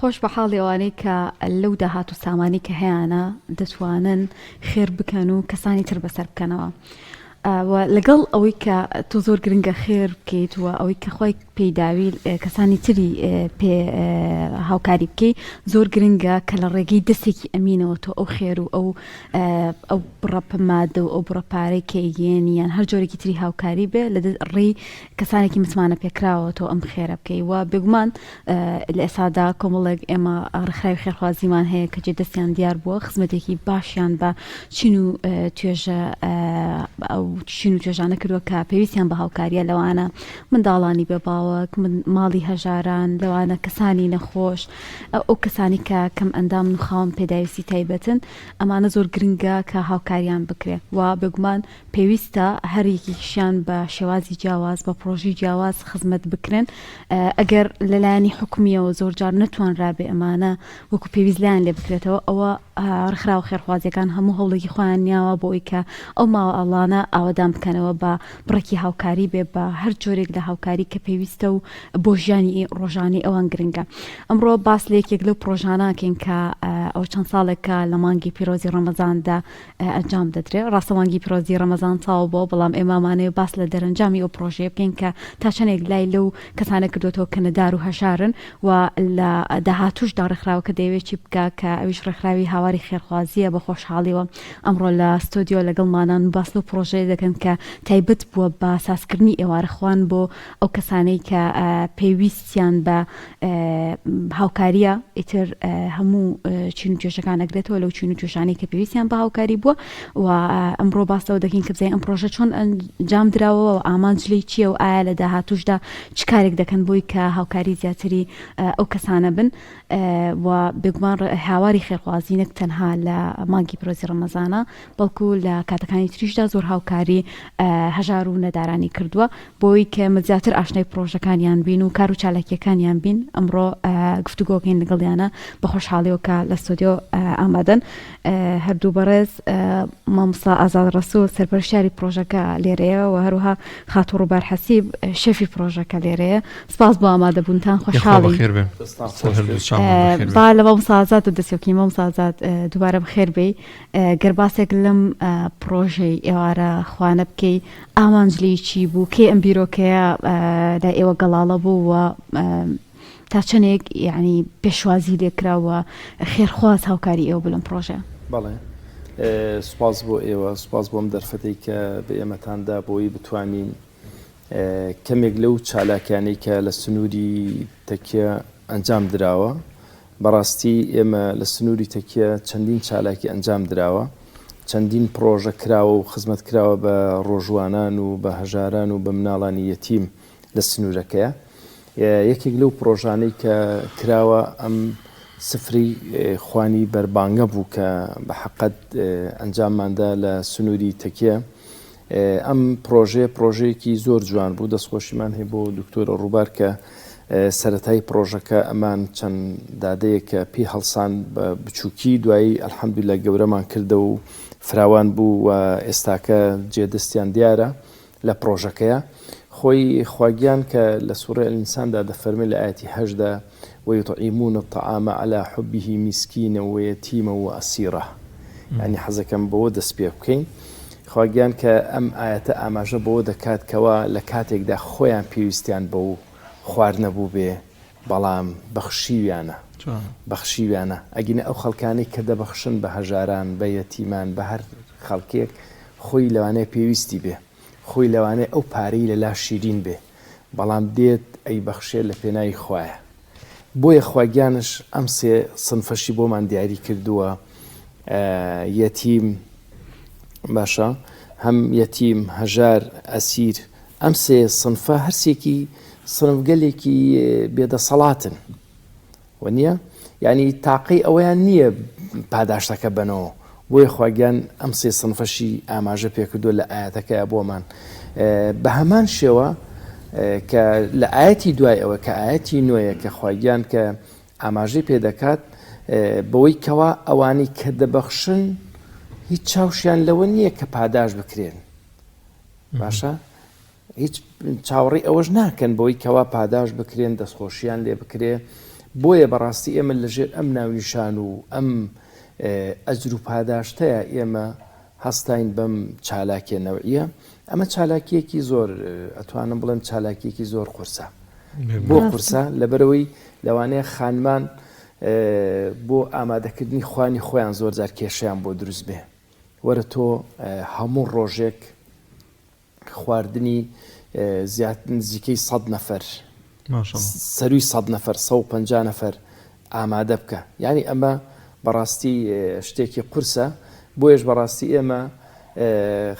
خۆش بە حاڵی ئەوانەی کە لەو داهات و سامانەی کە هەیانە دەتوانن خێر بکەن و کەسانی تر بەسەر بکەنەوە. و لەگەڵ ئەوەی کە تۆ زۆر گرنگە خێر بکەیت و ئەوەی کە خۆی پێیداوی کەسانی تری پێ هاوکاری بکەی زۆر گرنگە کە لە ڕێگەی دەستێکی ئەمینەوە تۆ ئەو خێر و ئەو ئەو بڕە مادە و ئەو بڕە پارەی کە ئەیگەیەنی یان هەر جۆرێکی تری هاوکاری بێ لە ڕێی کەسانێکی متمانە پێکراوە تۆ ئەم خێرە بکەی و بێگومان لە ئێستادا کۆمەڵێک ئێمە ڕێکخراوی خێرخوازیمان هەیە کە جێ دەستیان دیار بووە خزمەتێکی باشیان بە چین و توێژە ئەو چین و توێژانە کردووە کە پێویستیان بە هاوکاریە لەوانە منداڵانی بێ باوەک ماڵی هەژاران لەوانە کەسانی نەخۆش ئەو کەسانی کە کەم ئەندامن و خاوەن پێداویستی تایبەتن ئەمانە زۆر گرنگە کە هاوکاریان بکرێ و بێگومان پێویستە هەر یەکێکیشیان بە شێوازی جیاواز بە پڕۆژەی جیاواز خزمەت بکرێن ئەگەر لەلایەنی حکومیەوە زۆر جار نەتوانرابێ ئەمانە وەکو پێویست لایان لێ بکرێتەوە ئەوە ڕێکخراوە خێرخوازیەکان هەموو هەوڵێکی خۆیان نیاوە بۆ ئەوی کە ئەو ماڵانە ئاوەدان بکەنەوە بە بڕێکی هاوکاری بێ بە هەر جۆرێک لە هاوکاری کە پێویستە و بۆ ژیانی ڕۆژانەی ئەوان گرنگە ئەمڕۆ باس لە یەکێک لەو پرۆژاناکەین کە ئەو چەند ساڵێکە لە مانگی پیرۆزی ڕەمەزاندا ئەنجام دەدرێت ڕاستە مانگی پیرۆزی ڕەمەزان تەواو بووە بەڵام ئێمامانەیە باس لە دەرەنجامی ئەو پرۆژەیە بکەین کە تا چەندێک لای لەو کەسانە کردوێتەوە کە نەدار و هەژارن و لە داهاتوشدا ڕێکخراوەکە دەیەوێت چی بکە کە ئەویش ڕێکخراوی هاواری خێرخوازیە بە خۆشحاڵیەوە ئەمڕۆ لە ستۆدیۆ لەگەڵمانان باس لەو پرۆژەیە دەکەن کە تایبەت بووە بە سازکردنی ئێوارەخوان بۆ ئەو کەسانەی کە پێویستیان بە هاوکاریە ئیتر هەموو چین و توێژەکان ئەگرێتەوە لەو چین و توێژانەی کە پێویستیان بە هاوکاری بووە و ئەمڕۆ باس لەوە دەکەین کە بزانین ئەم پرۆژە چۆن ئەنجام دراوە و ئامانج لێی چییە و ئایا لە داهاتووشدا چ کارێک دەکەن بۆی کە هاوکاری زیاتری ئەو کەسانە بن و بێگومان هاواری خێرخوازی نەک تەنها لە مانگی پرۆزی ڕەمەزانە بەڵکو لە کاتەکانی تریشدا زۆر هاوکاری هەژار و نەدارانی کردووە بۆی کە ئێمە زیاتر ئاشنای پڕۆژەکانیان بین و کار و چالاکیەکانیان بین ئەمڕۆ گفتوگۆکەین لەگەڵیانە بە خۆشحاڵیەوە کە لە ستۆدیۆ ئامادەن هەردوو بەڕێز مامۆستا ئازاد ڕەسوڵ سەرپەرشتیاری پڕۆژەکە لێرەیە و هەروها خاتوو ڕووبار حەسیب شێفی پڕۆژەکە لێرەیە سپاس بۆ ئامادەبوونتان خۆشحاڵی با لە مامۆستا ئازاد دەست بکەین مامۆستا ئازاد دووبارە بەخێر بێی گەر باسێک لەم پڕۆژەی ئێوارە خوانە بکەی ئامانج لێی چی بوو کەی ئەم بیرۆکەیە لای ئێوە گەڵاڵە بوو و تا چەندێک یعنی پێشوازی لێکرا و خێرخواز هاوکاری ئێوە بوو لەم پڕۆژەیە؟ بەڵێ سوپاس بۆ ئێوە سوپاس بۆ ئەم دەرفەتەی کە بە ئێمەتان دا بۆی بتوانین کەمێک لەو چالاکیانەی کە لە سنووری تەکیە ئەنجام دراوە بەڕاستی ئێمە لە سنووری تەکیە چەندین چالاکی ئەنجام دراوە، چەندین پڕۆژە کراوە و خزمەت کراوە بە ڕۆژووانان و بە هەژاران و بە مناڵانی یەتیم لە سنوورەکەیە. یەکێک لەو پڕۆژانەی کە کراوە ئەم سفرەی خوانی بەربانگە بوو کە بە حەقەت ئەنجامماندا لە سنووری تەکیە. ئەم پڕۆژەیە پڕۆژەیەکی زۆر جوان بوو، دەستخۆشیمان هەیە بۆ دکتۆرە ڕووبار کە سەرەتای پڕۆژەکە ئەمان چەند دادەیەک کە پێی هەڵسان بە بچووکی دوایی الحمدللە گەورەمان کردەوە و فراوان بوو و ئێستاکە جێدەستیان دیارە لە پڕۆژەکەیە. خۆی خواگیان کە لە سوڕەی الانساندا دەفەرمێ لە ئایەتی هەشتدا ویطعمون الطعام علی حبه مسکینا ویتیما واسیرا یانی حەزەکەم بەوە دەست پێ بکەین خوا گیان کە ئەم ئایەتە ئاماژە بەوە دەکات کەوا لە کاتێکدا خۆیان پێویستیان بەو خواردنە بووبێ بەڵام بەخشیویانە بەخشیویانە ئەگینە ئەو خەڵکانەی کە دەبەخشن بە هەژاران بە یەتیمان بە هەر خەڵکێک خۆی لەوانەیە پێویستی بێ خۆی لەوانەیە ئەو پارەی لەلا شیرین بێ بەڵام دێت ئەیبەخشێ لە پێناوی خوایە بۆیە خواگیانش ئەم سێ سنفەشی بۆمان دیاری کردووە یەتیم باشە هەم یەتیم هەژار ئەسیر ئەم سێ سنفە هەرسێکی سنفگەلێکی بێدەسەڵاتن وەنیە یعنی تاقەی ئەوەیان نییە پاداشتەکە بەنەوە بۆیە خواگیان ئەم سێ سنفەشی ئاماژە پێکردووە لە ئاەتەکەی بۆمان بە هەمان شێوە کە لە ئاەتی دوای ئەوە کە ئاەتی نوێیە کە خواگیان کە ئاماژەی پێدەکات بەوەی کەوا ئەوانەی کە دەبەخشن هیچ چاوشیان لەوە نییە کە پاداش بکرێن باشە هیچ چاوەڕێی ئەوەش ناکەن بەوەی کەوا پاداش بکرێن دەستخۆشیان لێ بکرێ. بۆیە بەڕاستی ئێمە لەژێر ئەم ناونیشان و ئەم ئەجر و پاداشتەیە ئێمە هەستاین بەم چالاکیە نەوعیە. ئەمە چالاکیەکی زۆر ئەتوانم بڵێم چالاکیەکی زۆر قورسە. بۆ قورسە؟ لەبەرئەوەی لەوانەیە خانمان بۆ ئامادەکردنی خوانی خۆیان زۆر جار کێشەیان بۆ دروست بێ. وەرە تۆ هەموو ڕۆژێک خواردنی زیاد نزیکەی سەد نەفەر سەروی سەد نەفەر 150 نەفەر ئامادە بکە یعنی ئەمە بەڕاستی شتێکی قورسە بۆیش بەڕاستی ئێمە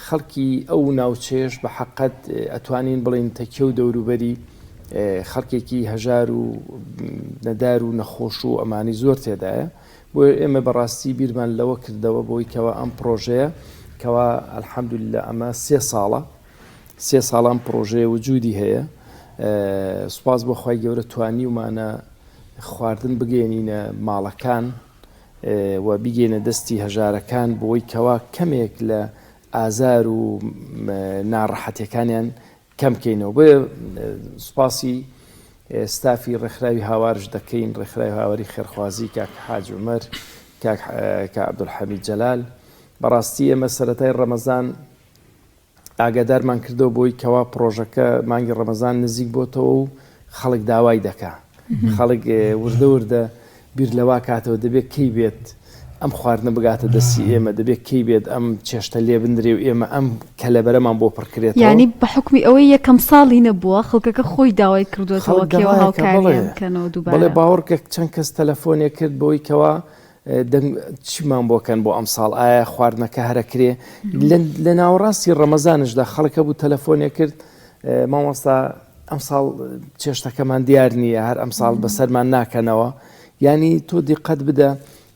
خەڵکی ئەو ناوچەیەش بە حەقەت ئەتوانین بڵین تەکیە و دەوروبەری خەڵکێکی هەژار و نەدار و نەخۆش و ئەمانی زۆر تێدایە بۆیە ئێمە بەڕاستی بیرمان لەوە کردەوە بۆی کەوا ئەم پڕۆژەیە کەوا الحمدللە ئەمە سێ ساڵە سێ ساڵە ئەم پڕۆژەیە وجودی هەیە سوپاس بۆ خوای گەورە توانیومانە خواردن بگەێنینە ماڵەکان و بیگەینە دەستی هەژارەکان بۆی کەوا کەمێک لە ئازار و ناڕەحەتەکانیان کەم بکەینەوە بۆیە سوپاسی ستافی ڕێکخراوی هاوارش دەکەین ڕێکخراوی هاواری خێرخوازی کاک حاج عومەر کاک عەبدولحەمید جەلال بەڕاستی ئێمە سەرەتای ڕەمەزان ئاگادارمان کردەوە بۆی کەوا پڕۆژەکە مانگی ڕەمەزان نزیک بۆتەوە و خەڵک داوای دەکا خەڵک وردە وردە بیر لەوا کاتەوە دەبێت کەی بێت ئەم خواردنە بگاتە دەستی ئێمە دەبێت کەی بێت ئەم چێشتە لێ بندرێ و ئێمە ئەم کەلەبەرەمان بۆ پڕکرێتەوە. یانی بە حوکمی ئەوەی یەکەم ساڵی نەبووە خەڵکەکە خۆی داوای کردووەتەوە خەڵک کێوە داوایەکە بەڵێ هاوکاریان بکەنەوە دووبارە. بەڵێ باوەڕکە چەند کەس تەلەفۆنێ کرد بۆی کەوا دەنگ چیمان بۆ کەن بۆ ئەمساڵ ئایا خواردنەکە هەرەکرێ لە ناوەڕاستی ڕەمەزانشدا خەڵک هەبوو تەلەفۆنێ کرد مامۆستا ئەمساڵ چێشتەکەمان دیار نییە هەر ئەمساڵ بەسەرمان ناکەنەوە یانی تۆ دیقەت بدە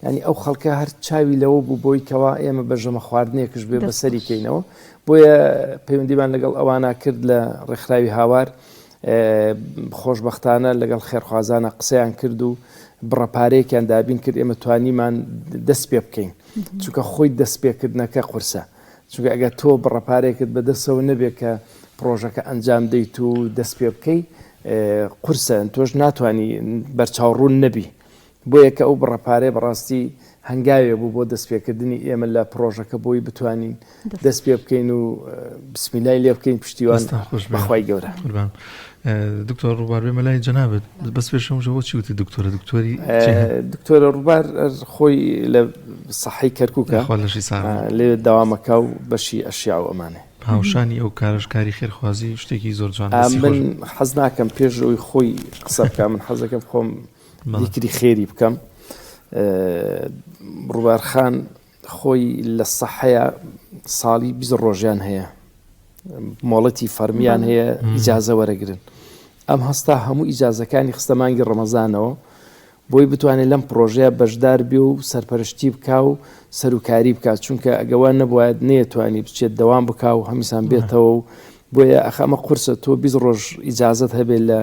ینی ئەو خەڵکە هەر چاوی لەوە بوو بۆی کەوا ئێمە بە ژەمە خواردنێکش بێ بەسەری کەینەوە بۆیە پەیوەندیمان لەگەڵ ئەوانە کرد لە ڕێکخراوی هاوار خۆشببختانە لەگەڵ خێرخوازانە قسەیان کرد و بڕە پارەیەکیان دابین کرد ئێمە توانیمان دەست پێ بکەین چونکە خۆی دەست پێکردنەکە قورسە چونکە ئەگەر تۆ بڕە پارەیەکت بەدەستەوە نەبێت کە پڕۆژەکە ئەنجام دەیت و دەست پێ بکەی قورسە تۆش ناتانی بەرچاو ڕوون نەبی بۆیە کە ئەو بڕە پارەیە بەڕاستی هەنگاوێ بوو بۆ دەستپێکردنی ئێمە لە پڕۆژەکە بۆی بتوانین دەست پێ بکەین و بسمیلای لێ بکەین پشتیوان بەخوای گەورە. قوربان دکتۆر ڕووبار بێمە لای جەنابت بەس پێشم بۆ چی وتی دکتۆرە دکتۆری دکتۆرە ڕووبار خۆی لە سەحەی کەرکووکە لێ داوامەکە و بەشی ئەشیا و ئەمانێ هاوشانی ئەو کارش کاری خێرخوازی شتێکی زۆر جوان من حەز ناکەم پێش ئەوی خۆی قسە بکە من حەزەکەم خۆم دیکری خێری بکەم ڕووبارخان خۆی لە سەحەیە ساڵی 20 ڕۆژیان هەیە مۆڵەتی فەرمیان هەیە ئیجازە وەرەگرن ئەم هەستا هەموو ئیجازەکانی خستە مانگی ڕەمەزانەوە بۆی بتوانێت لەم پرۆژەیە بەشدار بێ و سەرپەرشتی بکا و سەرکاری بکات چونکە ئەگەوان نەبووایە نەیەتوانی بچێت دەوام بکا و هەمیسان بێتەوە و بۆیە ئەخ ئەمە قورسە تۆ 20 ڕۆژ ئیجازەت هەبێت لە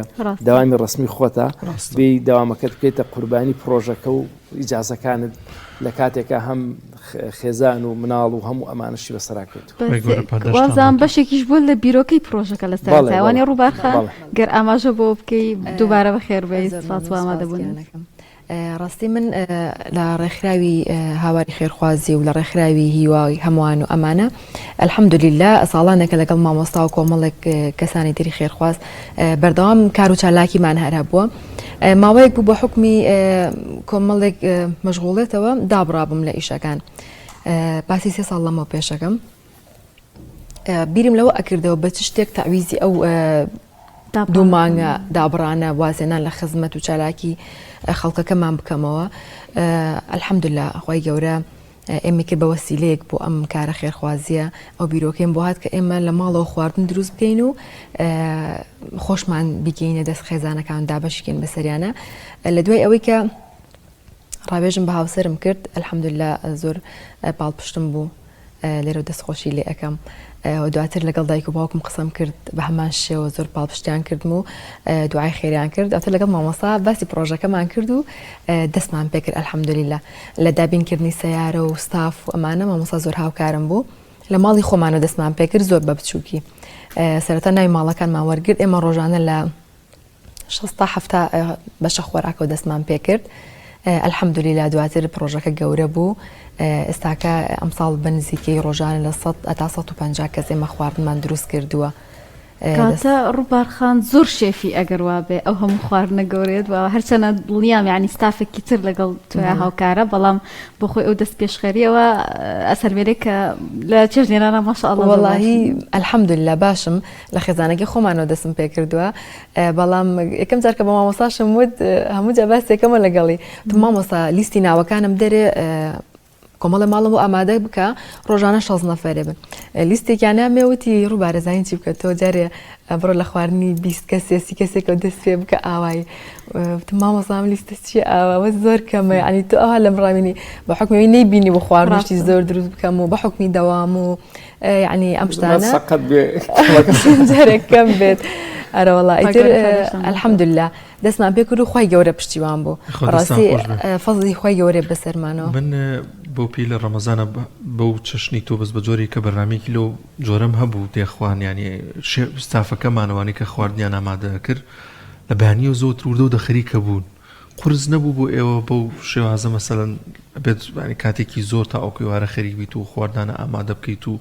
دەوامی ڕسمی خۆتا بێی دەوامەکەت بکەیتە قوربانی پرۆژەکە و ئیجازەکانت لە کاتێکا هەم خێزان و مناڵ و هەموو ئەمانەشی بەسەرا کەوتووە. وابزانم بەشێکیش بووە لە بیرۆکەی پرۆژەکە لە سەرەتای وانیە ڕووبار خان گەر ئاماژە بۆ بکەی دووبارە بەخێر بێی سپاس بۆ ئامادەبوونت. ڕاستی من لە ڕێکخراوی هاواری خێرخوازی و لە ڕێکخراوی هیوای هەمووان و ئەمانە الحمدللە ساڵانێکە لەگەڵ مامۆستا و کۆمەڵێک کەسانی تری خێرخواز بەردەوام کار و چالاکیمان هەر هەبووە ماوەیەک بوو بە حوکمی کۆمەڵێک مەشغوڵێتەوە دابڕابووم لە ئیشەکان باسی سێ ساڵ لەمەو پێشەکەم بیرم لەوە ئەکردەوە بە چ شتێک تەعویزی ئەو دوو مانگە دابڕانە وازێنان لە خزمەت و چالاکی خەڵکەکەمان بکەمەوە الحمدلله خی گەورە ئێمەی کرد بە وەسیلەیەک بۆ ئەم کارە خێرخوازییە، ئەو بیرۆکەیەم بۆ هات کە ئێمە لە ماڵەوە خواردن دروست بکەین و خۆشمان بیگەینە دەست خێزانەکان دابەشی کەین بەسەریانە لە دوای ئەوەی کە ڕاوێژم بە هاوسەرم کرد الحمدلله زۆر پاڵپشتم بوو لێرە دەستخۆشی لێ ئەەکەم دواتر لەگەڵ دایک و باوکم قسەم کرد بە هەمان شێوە زۆر پاڵپشتیان کردم و دوعای خێریان کرد دواتر لەگەڵ مامۆستا باسی پڕۆژەکەمان کرد و دەستمان پێکرد الحمدلله لە دابین کردنی سەیارە و ستاف و ئەمانە مامۆستا زۆر هاوکارم بوو لە ماڵی خۆمانە دەستمان پێکرد زۆر بە بچووکی سەرەتا ناوی ماڵەکانمان وەرگرت ئێمە ڕۆژانە لە. شەست تا حەفتا بەشە خۆراکەوە دەستمان پێکرد الحمدللە دواتر پڕۆژەکە گەورە بوو ئێستاکە ئەمساڵ بە نزیکەی ڕۆژانە لە 100 هەتا 150 کەس ئێمە خواردنمان دروست کردووە. کاتە ڕووبار خان زۆر شێفی ئەگەر وابێ ئەو هەموو خواردنە گەورەیەت بووە هەرچەنە دڵنیام یعنی ستافێکی تر لەگەڵ تۆیا هاوکارە بەڵام بۆ خۆی ئەو دەست پێشخەریەوە ئەسەرمێنێ کە لە چێژ لێنانە ماشاء الله وەڵاهی الحمدلله باشم لە خێزانەکەی خۆمانەوە دەستم پێکردووە بەڵام یەکەم جار کە بە مامۆستاشم وت هەموو جا باسێکەمە لەگەڵی وتم مامۆستا لیستی ناوەکانم دەرێ کۆمەڵێ ماڵم بۆ ئامادە بکە ڕۆژانە شەست نەفەرێ بن لیستێکیان نامێ وتی ڕووبارە زانین چی بکە تۆ جارێ بڕۆ لە خواردنی 20 کەسێ سی کەسێکەوە دەست پێ بکە ئاوایی وتم مامۆستا ئەم لیستە چییە ئاوا وە زۆر کەمە یعنی تۆ ئەوها لەم ڕاوینی بە حکومی نەیبینی بۆ خواردنشتی زۆر دروست بکەم و بە حکومی دەوام و یعنی ئەم شتانە سەقەت بێ جارێک کەم بێت ئەرە وەڵا ئیتر الحمدلله دەستمان پێ کرد و خوای گەورە پشتیوان بوو ڕاستی فەزڵی خوای گەورە بەسەرمانەوە. من بەو پێی لە ڕەمەزانە بەو چەشنی تۆ بەس بە جۆرێک کە بەرنامەیەکی لەو جۆرەم هەبوو دێخوان یانی ستافەکەمان ئەوانەی کە خواردنیان ئامادە ئەکرد لە بەیانیەوە زۆتر وردە و دەخەریکە بوون قورس نەبوو بۆ ئێوە بەو شێوازە مەسەلەن ئەبێت کاتێکی زۆر تا ئەو ئێوارە خەریک بیت و خواردنانە ئامادە بکەیت و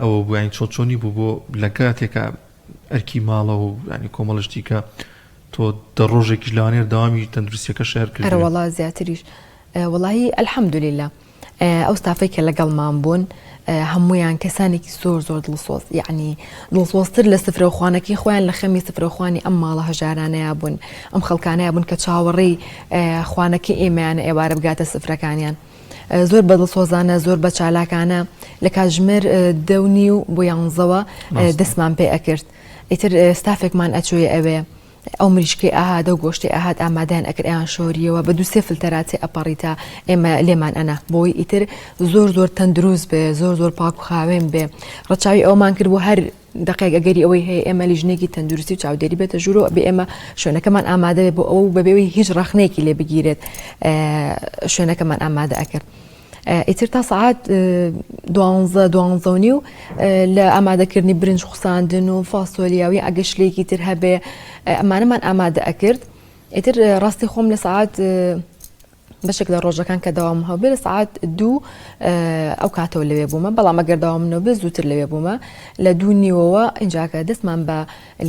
ئەوە بوو یانی چۆن چۆنی بوو بۆ لە کاتێکا ئەرکی ماڵەوە و یانی کۆمەڵە شتی کە تۆ دە ڕۆژێکیش لەوانەیە دەوامی تەندروستیەکە شەر کردبێ. ئەرەوەڵا زیاتریش وەڵاهی الحمدللە ئەو ستافەی کە لەگەڵمان بوون هەموویان کەسانێکی زۆر زۆر دڵسۆز یعنی دڵسۆزتر لە سفرەوخوانەکەی خۆیان لە خەمی سفرەخوانی ئەم ماڵە هەژارانەیە بوون ئەم خەڵکانەیە بوون کە چاوەڕێی خوانەکەی ئێمەیانە ئێوارە بگاتە سفرەکانیان. زۆر بە دڵسۆزانە زۆر بە چالاکانە لە کاتژمێر دە و نیو بۆ یانزەوە دەستمان پێ ئەکرد ئیتر ستافێکمان ئەچۆیە ئەوێ ئەو مریشکەی ئاهات ئەو گۆشتەی ئاهات ئامادەیان ئەکرد ئەیان شۆریەوە بە دوو سێ فلتەرا تێ ئەپەڕی تا ئێمە لێمان ئەنا بۆی ئیتر زۆر زۆر تەندروست بێ زۆر زۆر پاک و خاوێن بێ ڕەچاوی ئەومان کرد بۆ هەر دەقێک ئەگەری ئەوەی هەیە ئێمە لیژنەیەکی تەندروستی و چاودێری بێتە ژوورەوە ئەبێ ئێمە شوێنەکەمان ئامادە بێت بۆ ئەوە و بەبێ ئەوەی هیچ ڕەخنەیەکی لێ بگیرێت شوێنەکەمان ئامادە ئەکرد. ئیتر تا سەعات دوانزە دوانزە و نیو لە ئامادەکردنی برنج خوساندن و فاسۆلیا و یا ئەگەر شلەیەکی تر هەبێ ئەمانەمان ئامادە ئەکرد ئیتر ڕاستی خۆم لە سەعات بەشێک لە ڕۆژەکان کە دەوام هەبێ لە سەعات دوو ئەو کاتەوە لەوێ بوومە بەڵام ئەگەر دەوام نەبێ زووتر لەوێ بوومە لە دوو نیوەوە ئینجاکە دەستمان بە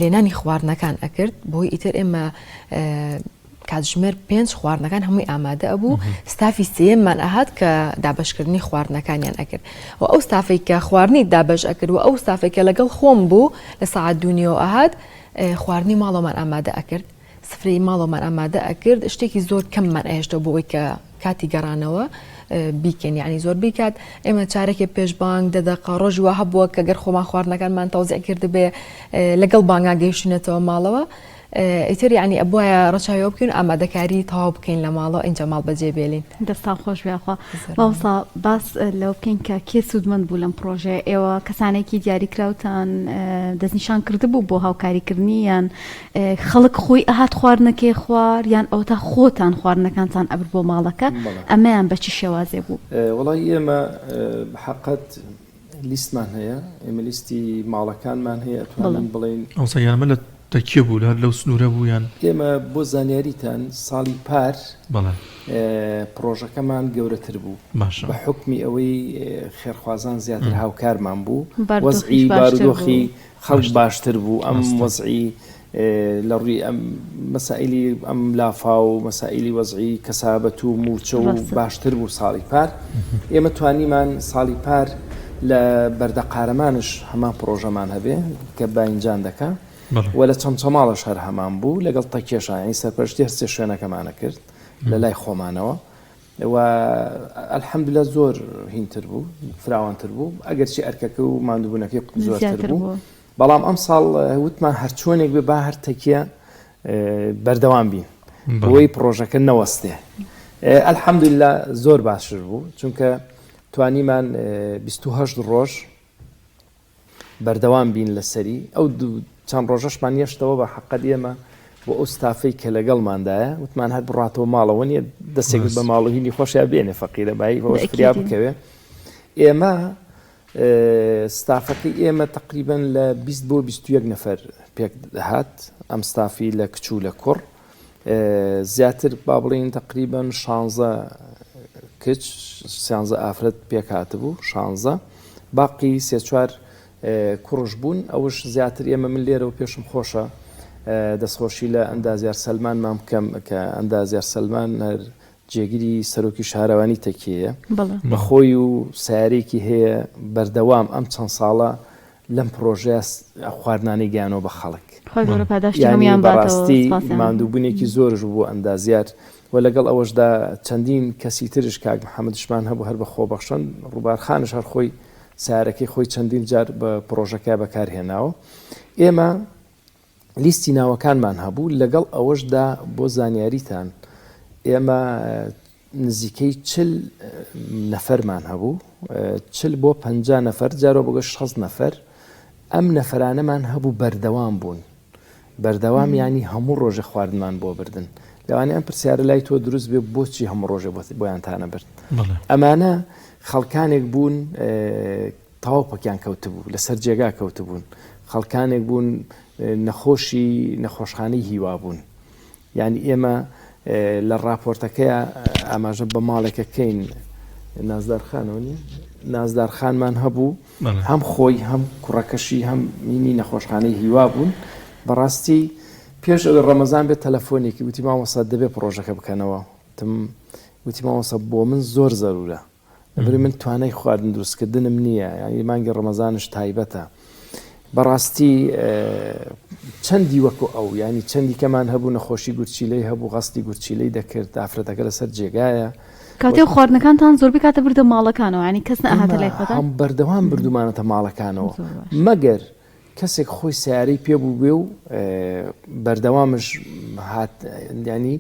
لێنانی خواردنەکان ئەکرد بۆی ئیتر ئێمە کاتژمێر پێنج خواردنەکان هەمووی ئامادە ئەبوو ستافی سێیەممان ئەهات کە دابەشکردنی خواردنەکانیان ئەکرد و ئەو ستافەی کە خواردنی دابەش ئەکرد و ئەو ستافێک کە لەگەڵ خۆم بوو لە سەعات دوو نیوە ئەهات خواردنی ماڵەوەمان ئامادە ئەکرد سفرەی ماڵەوەمان ئامادە ئەکرد شتێکی زۆر کەممان ئەهێشتەوە بۆ ئەوەی کە کاتی گەڕانەوە بیکەین یعنی زۆر بیکات ئێمە چارەکێ پێش بانگ دە دەقە ڕۆژی وا هەبووە کە گەر خۆمان خواردنەکانمان تەوزیع کردبێ لەگەڵ بانگا گەیشتینەتەوە ماڵەوە ئیتر یعنی ئەبوایە ڕەچاوی ئەوە بکەین و ئامادەکاری تەواو بکەین لە ماڵەوە ئینجا ماڵ بەجێ بێلین. دەستان خۆش بێ یاخوا. مامۆستا باس لەوە بکەین کە کێ سوودمەند بوو لەم پڕۆژەیە؟ ئێوە کەسانێکی دیاریکراوتان دەستنیشان کردبوو بۆ هاوکاریکردنی یان خەڵک خۆی ئەهات خواردنەکەی خوار یان ئەوەتا خۆتان خواردنەکانتان ئەبرد بۆ ماڵەکە ئەمەیان بە چ شێوازێ بوو؟ وەڵای ئێمە بە حەقەت لیستمان هەیە ئێمە لیستی ماڵەکانمان هەیە ئەتوانین بڵێین. مامۆستا گیان ئەمە لە تەکیە بوو هەر لەو سنوورە بوو یان؟ ئێمە بۆ زانیاریتان ساڵی پار پڕۆژەکەمان گەورەتر بوو بە حوکمی ئەوەی خێرخوازان زیاتر هاوکارمان بوو وەزعی بارودۆخی خەڵک باشتر بوو ئەم وەزعی لە ڕووی ئەم مەسائلی ئەم لافاو و مەسائلی وەزعی کەسابەت و موچە و باشتر بوو ساڵی پار ئێمە توانیمان ساڵی پار لە بەردەقارەمانش هەمان پرۆژەمان هەبێ کە باینجان دەکا و لە چەمچەماڵش هەر هەمان بوو لەگەڵ تەکێشا یانی سەرپەرشتی هەر سێ شوێنەکەمانە کرد لە لای خۆمانەوە و الحمدللە زۆر هینتر بوو فراوانتر بوو ئەگەرچی ئەرکەکە و ماندووبوونەکەی زۆرتر بوو بەڵام ئەم ساڵ وتمان هەرچۆنێک بێ با هەر تەکیە بەردەوام بین بۆی پڕۆژەکە نەوەستێ الحمدللە زۆر باشتر بوو چونکە توانیمان 28 ڕۆژ بەردەوام بین لەسەری، ئەو چەند ڕۆژەشمان یەشتەوە بە حەقەت ئێمە بۆ ئەو ستافەی کە لەگەڵماندایە وتمان هەر بڕاتەوە ماڵەوە نیە دەستێک بە ماڵ و هینی خۆشیان بێنێ فەقیرە بایی بەوەش فریا بکەوێ ئێمە ستافەکەی ئێمە تقریبا لە 20 بۆ 21 نەفەر. پێک دەهات ئەم ستافی لە کچ و لە کوڕ زیاتر با بڵین تقریبا شانزە کچ سیانزە ئافرەت پێک هاتبوو شانزە باقی سێ چوار کوڕش بوون ئەوش زیاتر ئێمە من لێرەوە پێشم خۆشە دەستخۆشی لە ئەندازیار سەلمانمان بکەم کە ئەندازیار سەلمان هەر جێگری سەرۆکی شارەوانی تەکیەیە بە خۆی و سیارێکی هەیە بەردەوام ئەم چەند ساڵە لەم پرۆژەیە خواردنانەی گەیانەوە بە خەڵک. خوای گەورە پاداشتی هەموویان باتەوە بەڕاستی سوپاسیان. ماندووبونێکی زۆرش بوو بۆ ئەندازیار و لەگەڵ ئەوەشدا چەندین کەسی ترش کاک محەمەدشمان هەبوو هەر بە خۆبەخشەن ڕووبار خانش هەر خۆی سەیارەکەی خۆی چەندین جار بە پرۆژەکە بەکار هێناوە ئێمە لیستی ناوەکانمان هەبوو لەگەڵ ئەوەشدا بۆ زانیاریتان ئێمە نزیکەی چل نەفەرمان هەبوو، چل بۆ 50 نەفەر، جارۆ بگە 60 نەفەر، ئەم نەفەرانەمان هەبوو بەردەوام بوون، بەردەوام یانی هەموو ڕۆژێ خواردنمان بۆ بردن. لەوانەیە ئەم پرسیارە لای تۆ دروست بێ بۆچی هەموو ڕۆژێ بۆیانتانە برد؟ ئەمانە خەڵکانێک بوون تەواو پەکیان کەوتبوو، لەسەر جێگا کەوتبوون، خەڵکانێک بوون نەخۆشی نەخۆشخانەی هیوا بوون. یانی ئێمە لە ڕاپۆرتەکەیا ئاماژە بە ماڵێکە کەین نازدار خانەوە نیە نازدار خانمان هەبوو هەم خۆی هەم کوڕەکەشی هەم مینی نەخۆشخانەی هیوا بوون بەڕاستی پێش ئەوەی ڕەمەزان بێت تەلەفۆنێکی وتی مامۆستا دەبێ پڕۆژەکە بکەنەوە تم وتی مامۆستا بۆ من زۆر زەرورە لەبەرئەوەی من توانای خواردن دروستکردنم نییە یانی مانگی ڕەمەزانش تایبەتە بەڕاستی چەندی وەکو ئەو ینی چەندی کەمان هەبوو نەخۆشی گورچیلەی هەبوو غەستی گورچیلەی دەکرد ئافرەتەکە لەسەر جێگایە کاتێ خواردنەکانتان زۆربەی کاتە بردە ماڵەکانەوە ینی کەس نەهاتە لای خۆتان هەم بەردەوام بردومانەتە ماڵەکانەوە مەگەر کەسێک خۆی سەیارەی پێ بووبێ و بەردەوامش هات ینی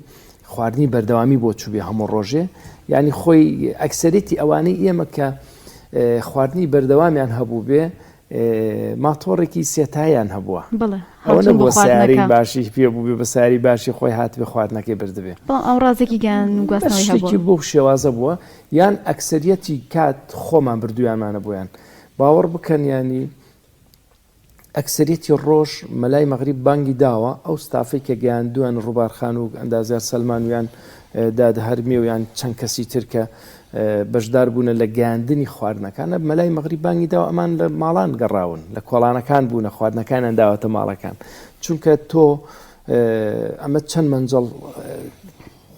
خواردنی بەردەوامی بۆ چوبێ هەموو ڕۆژێ ینی خۆی ئەکسەرێتی ئەوانەی ئێمە کە خواردنی بەردەوامیان هەبوو بێ ماتۆڕێکی سێتایان هەبووە ئەوە نەبووە سیارەی باشی پێ بوو بێ بە ساری باشی خۆی هاتبێ خواردنەکەی بردبێ ئەو ڕازێکی گیان گواستنەوەی بۆ شێوازە بووە یان ئەکسەریەتی کات خۆمان بردویانمانە بۆیان باوەڕ بکەن ینی ئەکسەریەتی ڕۆژ مەلای مەغریب بانگی داوە، ئەو ستافەی کە گەیاندوویان ڕووبار خان و ئەندازیار سەلمان و یان داد هەرمێ و یان چەند کەسی تر کە بەشدار بوونە لە گەیاندنی خواردنەکان، مەلای مەغریب بانگی داوە ئەمان لە ماڵان گەڕاون، لە کۆڵانەکان بوونە خواردنەکانیان داوەتە ماڵەکان، چونکە تۆ ئەمە چەند مەنجەڵ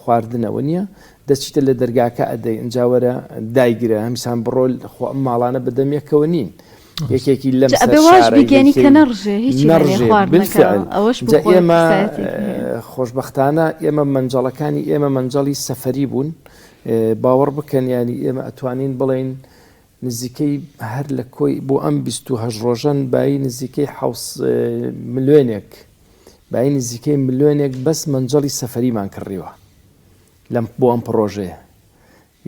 خواردنە وەنیە دەچیتە لە دەرگاکە ئەدەی ئینجا وەرە دایگرە هەمیسان بڕۆ خۆ ئەم ماڵانە بەدەم یەکەوە نین یەکێکی لەم جا سەر ئەبێ واش شارە بیگەنی کە یەکێی نەڕژێ هیچی نەنێ نەڕژێ خواردنەکە بالفعل ئەوەش بۆ جا خۆی ئێمە قسایەتێکی هەیە. خۆشبەختانە ئێمە مەنجەڵەکانی ئێمە مەنجەڵی سەفەری بوون باوەڕ بکەن یانی ئێمە ئەتوانین بڵێین نزیکەی هەر لە کۆی بۆ ئەم 28 ڕۆژەن بایی نزیکەی حوس ملیۆنێک بایی نزیکەی ملیۆنێک بەس مەنجەڵی سەفەریمان کڕیوە لەم بۆ ئەم پڕۆژەیە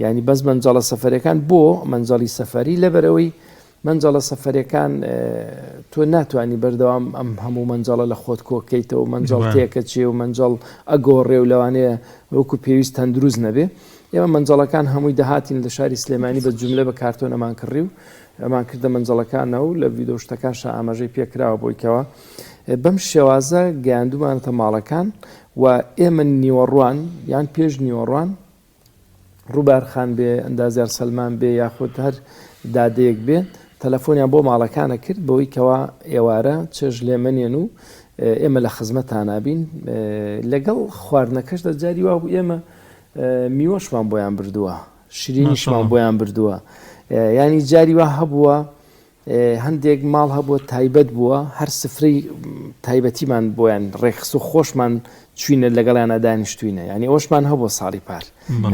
یانی بەس مەنجەڵە سەفەرەکان بۆ مەنجەڵی سەفەری لەبەرەوەی مەنجەڵە سەفەرەکان تۆ ناتوانانی بەردەوام ئەم هەموو مەنجەڵە لە خۆت کۆکەیتەوە مەنجەڵ تێکە چێ و مەنجەڵ ئەگۆڕێ و لەوانەیە وەکو پێویست تەندروست نەبێ ئێمە مەنجەڵەکان هەمووی دەهاتین لە شاری سلێمانی بە جوملە بە کارتۆن ئەمان کڕی و ئەمان کردە مەنجەڵەکانەوە و لە ڤیدۆ شتەکانشا ئاماژەی پێکراوە بۆی کەوا بەم شێوازە گەیاندومانەتە ماڵەکان و ئێمە نیوەڕوان یان پێش نیوەڕوان ڕووبار خان بێ ئەندازیار سەلمان بێ یاخود هەر دادەیەک بێ تەلەفۆنیان بۆ ماڵەکانە کرد بەوەی کەوا ئێوارە چێژ لێمەنێن و ئێمە لە خزمەتانا بین لەگەڵ خواردنەکەشدا جاری وابوو ئێمە میوەشمان بۆیان بردووە شیرینیشمان بۆیان بردووە ینی جاری وا هەبووە هەندێک ماڵ هەبووە تایبەت بووە هەر سفرەی تایبەتیمان بۆیان ڕێکخست و خۆشمان چوینە لەگەڵیانە دانیشتوینە ینی ئەوشمان هەبووە ساڵی پار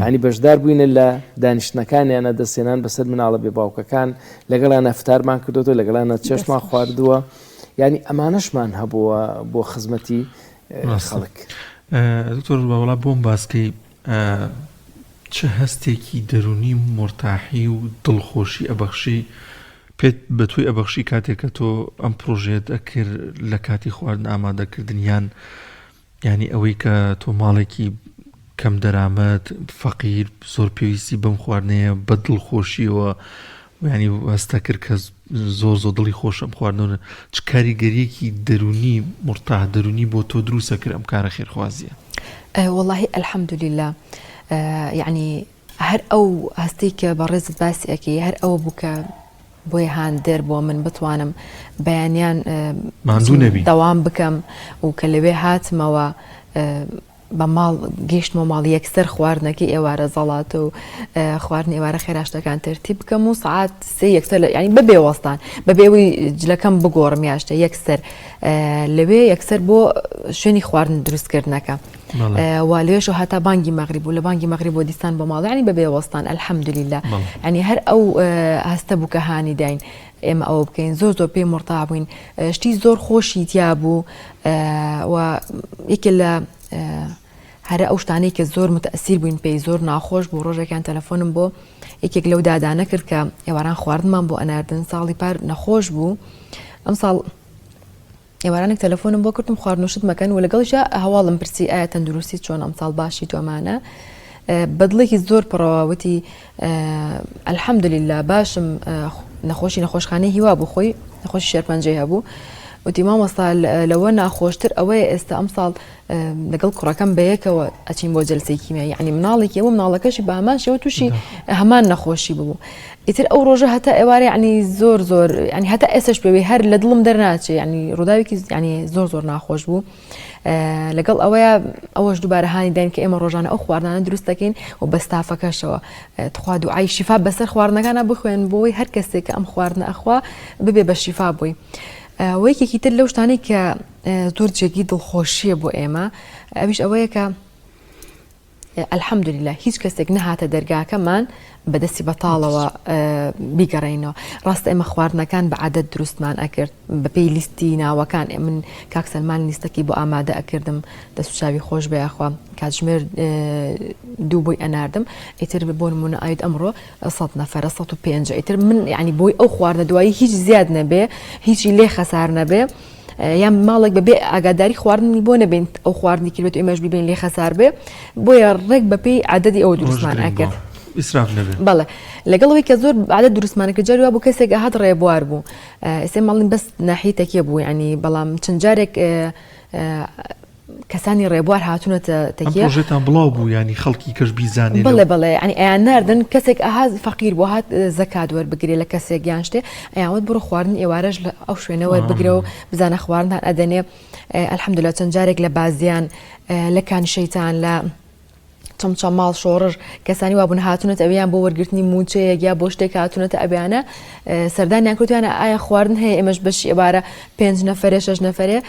ینی بەشدار بووینە لە دانیشتنەکانیانە دەستێنان بەسەر مناڵە بێ باوکەکان لەگەڵیانە فتارمان کردوەوە لەگەڵیانە چێشتمان خواردووە ینی ئەمانەشمان هەبووە بۆ خزمەتی خەڵک. دکتۆر باوەڵا بۆم باسکەی چ هەستێکی دەرونی مۆرتاحی و دڵخۆشی ئەبەخشی پێت بە تۆی ئەبەخشی کاتێک کە تۆ ئەم پرۆژێت ئەکرد لە کاتی خواردن ئامادەکردن یان ینی ئەوەی کە تۆ ماڵێکی کەم دەرامەت فەقیر زۆر پێویستی بەم خواردنەیە بە دڵخۆشیەوە ینی هەستە کرد کە. زۆر زۆر دڵی خۆشە ئەم خواردنەوە چ کاریگەریەکی دەرونی مورتاح دەرونی بۆ تۆ دروسە کرد ئەم کارە خێرخوازیە؟ وەڵاهی الحمدللە یەعنی هەر ئەو هەستەی کە بەڕێزت باسی ئەکەی هەر ئەوە بوو کە بۆیە هاندەر بۆ من بتوانم بەیانیان ماندوو نەبی دەوام بکەم و کە لەوێ هاتمەوە بە ماڵ گەیشتمەوە ماڵ یەکسەر خواردنەکەی ئێوارە زەڵاتە و خواردنی ئێوارە خێراشتەکان تەرتیب بکەم و سەعات سێ یەکسەر لە یانی بەبێ وەستان بەبێ ئەوەی جلەکەم بگۆڕم یاشتە یەکسەر لەوێ یەکسەر بۆ شوێنی خواردن دروستکردنەکە و لێش و هەتا بانگی مەغریب و لە بانگی مەغریب بۆ دیسان بۆ ماڵ ینی بەبێ وەستان الحەمدللە ینی هەر ئەو هەستە بوو کە هانی داین ئێمە ئەوە بکەین زۆر زۆر پێی مورتاح بووین شتی زۆر خۆشی تیا بوو و یەکێ لە هەرە ئەو شتانەی کە زۆر متەسیر بووین پێی زۆر ناخۆش بوو ڕۆژێکیان تەلەفۆنم بۆ یەکێک لەو دادانە کرد کە ئێواران خواردنمان بۆ ئەناردن ساڵی پار نەخۆش بوو ئەم ساڵ ئێوارانێک تەلەفۆنم بۆ کردم خواردن و شت مەکەن و لەگەڵیشا هەواڵم پرسی ئایا تەندروستی چۆن ئەمساڵ باشی تو ئەمانە بە دڵێکی زۆر پڕەوە وتی الحمدلله باشم نەخۆشی نەخۆشخانەی هیوا بوو خۆی نەخۆشی شێرپەنجەی هەبوو وتی مامۆستا لەوە ناخۆشتر ئەوەیە ئێستا ئەمساڵ لەگەڵ کوڕەکەم بەیەکەوە ئەچین بۆ جلسەی کیمیایی یعنی مناڵێکی ئەوە مناڵەکەشی بە هەمان شێوە تووشی هەمان نەخۆشی ببوو ئیتر ئەو ڕۆژە هەتا ئێوارە ینی زۆر زۆر ینی هەتا ئێسش پێوی هەر لە دڵم دەرناچێ ینی ڕووداوێکی ینی زۆر زۆر ناخۆش بوو لەگەڵ ئەوەیە ئەوەش دووبارە هانی داین کە ئێمە ڕۆژانە ئەو خواردانە دروست دەکەین و بە ستافەکەشەوە تخوا دوعای شیفا بەسەر خواردنەکانە بخوێن بۆی هەر کەسێک کە ئەم خواردنە ئەخوا ببێ بە شیفا بووی. وەیەکێکی تر لەو شتانەی کە زۆر جێگەی دڵخۆشییە بۆ ئێمە ئەویش ئەوەیە کە الحمدللە هیچ کەسێک نەهاتە دەرگاکەمان بەدەستی بەتاڵەوە بیگەڕێینەوە ڕاستە ئێمە خواردنەکان بە عادەت دروستمان ئەکرد بەپێی لیستی ناوەکان من کاک سەلمان لیستەکەی بۆ ئامادە ئەکردم دەست و چاوی خۆش بێ یاخوا کاتژمێر دوو بۆی ئەناردم ئیتر بۆ نمونە ئاید ئەمڕۆ سەد نەفەرە 105 ئیتر من یعنی بۆی ئەو خواردنە دوایی هیچ زیاد نەبێ هیچی لێ خەسار نەبێ یان ماڵێک بەبێ ئاگاداری خواردنی بۆ نەبین ئەو خواردنی کردێت ئێمەش بیبین لێ خەسار بێ بۆیە ڕێک بەپێی عادەتی ئەو دروستمان ئەکرد ئیسراف نەبێ بەڵێ لەگەڵ ئەوەی کە زۆر عادەت دروستمانە کە جاری وا بوو کەسێک ئەهات ڕێبوار بوو ئێستا ماڵین بەس ناحیەی تەکیە بوو یعنی بەڵام چەند جارێک کەسانی ڕێبوار هاتوونەتە تەکیە. ئەم پرۆژەتان بڵاو بوو یانی خەڵکی کەش بیزانێ؟ بەڵێ بەڵێ یانی ئەیان ناردن کەسێک ئەها فەقیر بوو هات زەکات وەربگرێ لە کەسێک یان شتێ ئەیان وت بڕۆ خواردن ئێوارەش لە ئەو شوێنە وەربگرە و بزانە خواردنتان ئەدەنێ الحمدلله چەند جارێک لە بازیان لە کانی شەیتان لە چەمچەماڵ شۆڕش کەسانی وابوون هاتوونەتە ئەویان بۆ وەرگرتنی مووچەیەک یا بۆ شتێک هاتوونەتە ئەویانە سەردانیان کردویانە ئایا خواردن هەیە ئێمەش بەشی ئێوارە پێنج نەفەرێ شەش نەفەرێ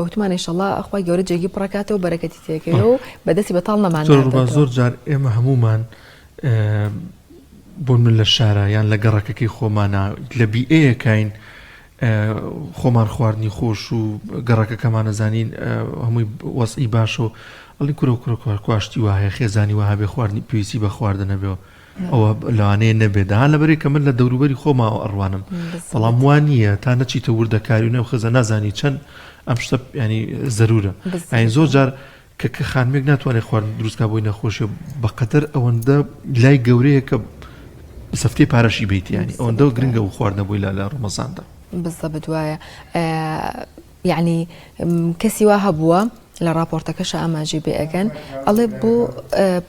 وتمان ئینشەڵا خوای گەورە جێگی پڕەکاتەوە بەرەکەتی تێکەوە و بەدەستی بەتاڵ نەمان زۆر جار ئێمە هەمومان بۆ من لە شارە یان لە گەڕەکەکەی خۆمانە لە بیئەیەکین خۆمان خواردنی خۆش و گەڕەکەکەمان ئەزانین هەمووی وەزعی باشە و ئەڵی کورە کورە کورە کواشتی وا هەیە خێزانی وا هەبێ خواردنی پێویستی بە خواردن هەبێ ئەوە لەوانەیە نەبێت داها لەبەرێک کە من لە دەوروبەری خۆماوە ئەڕوانم بەڵام وا نییە تا نەچیتە وردەکاری و نێو خێزان نازانی چەند ئەم شتە ینی زەرورە یانی زۆر جار کە کە خانمێک ناتوانێت خواردن دروست کا بۆی نەخۆشیە بەقەدەر ئەوەندە لای گەورەیە کە سەفتەی پارەشی بیت ینی ئەوەندە گرنگە و خواردنە بۆی لە لە ڕەمەزاندا. بالضبط وایە یعنی کەسی وا هەبووە لە ڕاپۆرتەکەشا ئاماژەی پێ ئەکەن ئەڵێ بۆ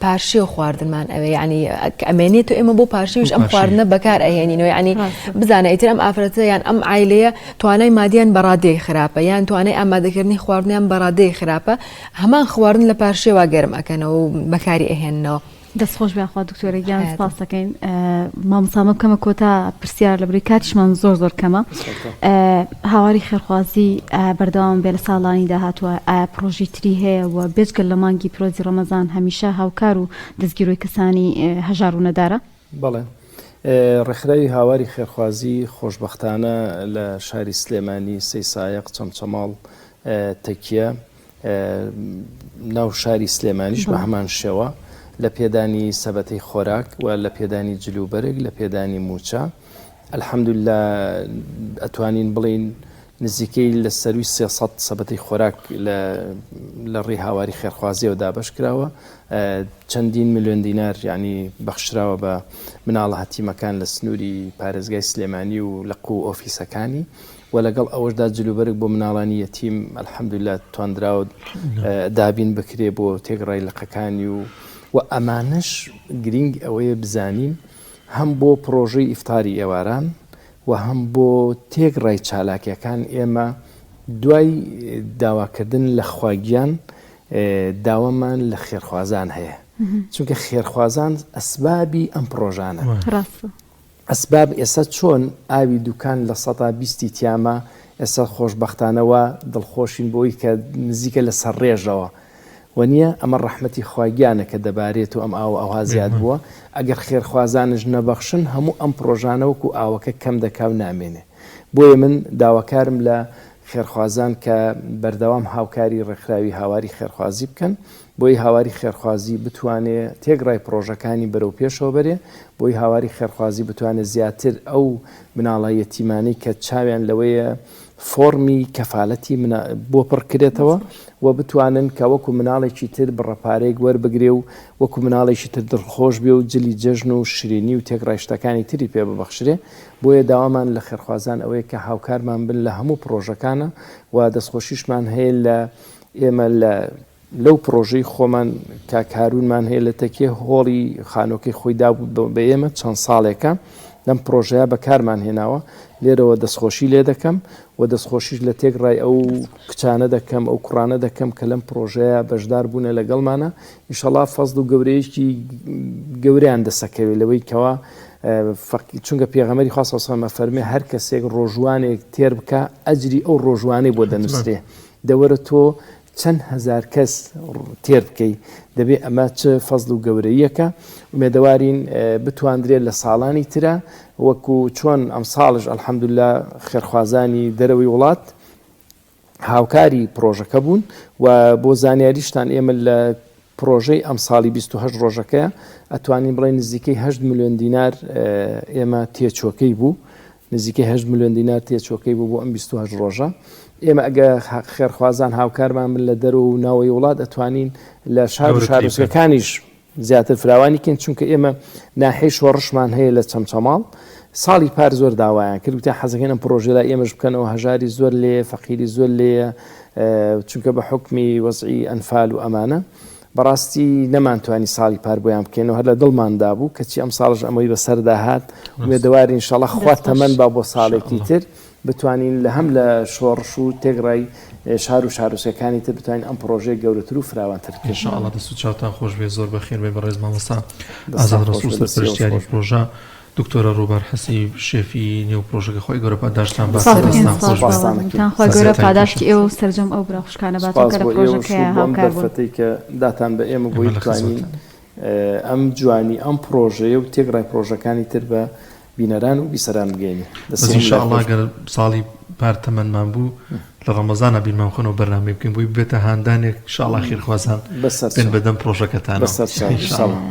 پارشێو خواردنمان ئەوێ یعنی ئەمێنێت و ئێمە بۆ پارشێویش ئەم خواردنە بەکار ئەهێنینەوە یعنی بزانە ئیتر ئەم ئافرەتە یان ئەم عایلەیە توانای مادیان بە ڕادەیەک خراپە یان توانای ئامادەکردنی خواردنیان بە ڕادەیەک خراپە هەمان خواردن لە پارشێوا گەرم ئەکەنەوە و بەکاری ئەهێننەوە. دەست خۆش بێ خوا دکتۆرە گیان سپاس دەکەین مامۆستا مە بکەمە کۆتا پرسیار لە بری کاتیشمان زۆر زۆر کەمە هاواری خێرخوازی بەردەوام بێ لە ساڵانی داهاتوە ئایا پرۆژی تری هەیە و بێجگەل لە مانگی پرۆزی ڕەمەزان هەمیشە هاوکار و دەستگیرۆی کەسانی هەژار و نەدارە؟ بەڵێ ڕێکخراوی هاواری خێرخوازی خۆشبەختانە لە شاری سلێمانی، سەیسایەق، چەمچەماڵ، تەکیە، ناو شاری سلێمانیش بە هەمان شێوە لە پێدانی سەبەتەی خۆراک و لە پێدانی جلوبەرگ لە پێدانی مووچە الحمدللە ئەتوانین بڵێین. نزیکەی لە سەروی 300 سەبەتەی خۆراک لە ڕێی هاواری خێرخوازیەوە دابەش کراوە چەندین ملیۆن دینار یعنی بەخشراوە بە مناڵە هەتیمەکان لە سنووری پارێزگای سلێمانی و لق و ئۆفیسەکانی و لەگەڵ ئەوەشدا جلوبەرگ بۆ مناڵانی یەتیم الحمدللە تواندراوە دابین بکرێ بۆ تێکڕای لقەکانی و و ئەمانەش گرینگ ئەوەیە بزانین هەم بۆ پڕۆژەی ئیفتاری ئێواران و هەم بۆ تێکڕای چالاکیەکان ئێمە دوای داواکردن لە خواگیان داوامان لە خێرخوازان هەیە چونکە خێرخوازان ئەسبابی ئەم پڕۆژانە. ئەسباب ئێستا چۆن ئاوی دوکان لە سەتا بیستی تیاما ئێستا خۆشبەختانە وا دڵخۆشین بۆی کە نزیکە لە سەر ڕێژەوە وەنیە ئەمە ڕەحمەتی خوا گیانە کە دەبارێت و ئەم ئاوە ئەوها زیاد بووە ئەگەر خێرخوازانش نەبەخشن هەموو ئەم پڕۆژانە وەکو ئاوەکە کەم دەکا و نامێنێ بۆیە من داواکارم لە خێرخوازان کە بەردەوام هاوکاری ڕێکخراوی هاواری خێرخوازی بکەن بۆی هاواری خێرخوازی بتوانێ تێکڕای پڕۆژەکانی بەرەو پێشەوە بەرێ، بۆی هاواری خێرخوازی بتوانێ زیاتر ئەو مناڵە یەتیمانەی کە چاویان لەوەیە فۆڕمی کەفالەتی بۆ پڕ کرێتەوە و بتوانن کە وەکو مناڵێکی تر بڕە پارەیەک وەربگرێ و وەکو مناڵێکی تر دڵخۆش بێ و جلی جەژن و شرینی و تێکڕای شتەکانی تری پێ ببەخشرێ بۆیە داوامان لە خێرخوازان ئەوەیە کە هاوکارمان بن لە هەموو پڕۆژەکانە و دەستخۆشیشمان هەیە لە ئێمە لە لەو پڕۆژەی خۆمان کاک هارونمان هەیە لە تەکیە هۆڵی خانۆکەی خۆی دابوو بە ئێمە چەند ساڵێکە لەم پڕۆژەیە بەکارمان هێناوە لێرەوە دەستخۆشی لێ دەکەم و دەستخۆشیش لە تێکڕای ئەو کچانە دەکەم ئەو کوڕانە دەکەم کە لەم پڕۆژەیە بەشدار بوونە لەگەڵمانە ئیشەڵا فەزڵ و گەورەیەکی گەورەیان دەسەکەوێت لەوەی کەوا چونکە پێغەمبەری خوا صلی الله علیه و سلم ئەفەرمێ هەر کەسێک ڕۆژوانێک تێر بکا ئەجری ئەو ڕۆژوانەی بۆ دەنووسرێ دەوەرە تۆ چەند هەزار کەس تێر بکەی دەبێ ئەمە چ فەزڵ و گەورەییەکە ئومێدەوارین بتواندرێت لە ساڵانی ترا وەکو چۆن ئەمساڵش الحمدللە خێرخوازانی دەرەوەی وڵات هاوکاری پڕۆژەکە بوون و بۆ زانیاریشتان ئێمە لە پڕۆژەی ئەمساڵی 28 ڕۆژەکەیە ئەتوانین بڵێن نزیکەی 8 ملیۆن دینار ئێمە تێچوەکەی بوو نزیکەی هەشت ملیۆن دینار تێچووەکەی بوو بۆ ئەم 28 ڕۆژە. ئێمە ئەگە خێرخوازان هاوکارمان بن لە دەرەوە و ناوەی وڵات ئەتوانین لە شار و شارۆچکەکانیش زیاتر فراوانی کەین چونکە ئێمە ناحیەی شۆڕشمان هەیە لە چەمچەماڵ ساڵی پار زۆر داوایان کرد وتیان حەزەکەین ئەم پڕۆژەیە لای ئێمەش بکەنەوە هەژاری زۆر لێیە فەقیری زۆر لێیە چونکە بە حوکمی وەزعی ئەنفال و ئەمانە بەڕاستی نەمانتوانی ساڵی پار بۆیان بکەینەوە هەر لە دڵماندا بوو کەچی ئەمساڵش ئەمەی بەسەردا هات ئومێدەوارین ان شاءاللە خوا تەمەن با بۆ ساڵێکی تر بتوانین لە هەم لە شۆڕش و تێکڕای شار و شارۆچکەکانی تر بتوانین ئەم پڕۆژەیە گەورەتر و فراوانتر بکەین. ان شاء اللە دەست و چاوتان خۆش بێت زۆر بەخێر بێن بەڕێز مامۆستا دەستان ئازاد خۆش ڕەسوڵ بێت دەستی ئێوەش سەرپەرشتیاری خۆش بێت. پڕۆژە دکتۆرە ڕووبار حەسی شێفی نێو پڕۆژەکە خوای گەورە پاداشتان سپاس باتەوە دەکەین دەستان سپاس خۆش بێت. سوپاستان باوەڕم ئەکەین. تان خوای گەورە سەرکەوتوو پاداشتی بن. ئێوە و سەرجەم ئەو برا خوشکانە باتەوە سوپاس کە لە بۆ ئێوەش و پڕۆژەکەیا بۆ ئەم هاوکار بوون. دەرفەتەی کە داتان بە ئێمە ئێمە بۆی لە بتوانین خزمەتتانین. ئەم جوانی ئەم پڕۆژەیە و تێکڕای پڕۆژەکانی تر بە بینەران و بیسەران بگەینین. بەس دەستی ان هەموو شاء لای اللە خۆش گەر ساڵی پار تەمەنمان بوو لە ڕەمەزانا بیرمان بخەنەوە بەرنامەی بکەین بۆی ببێتە هاندانێک ان شاء اللە خێرخوازان بەسەر بێن چاو بەدەم پڕۆژەکەتانەوە بەسەر چاو ان شاء ان شاء اللە. اللە.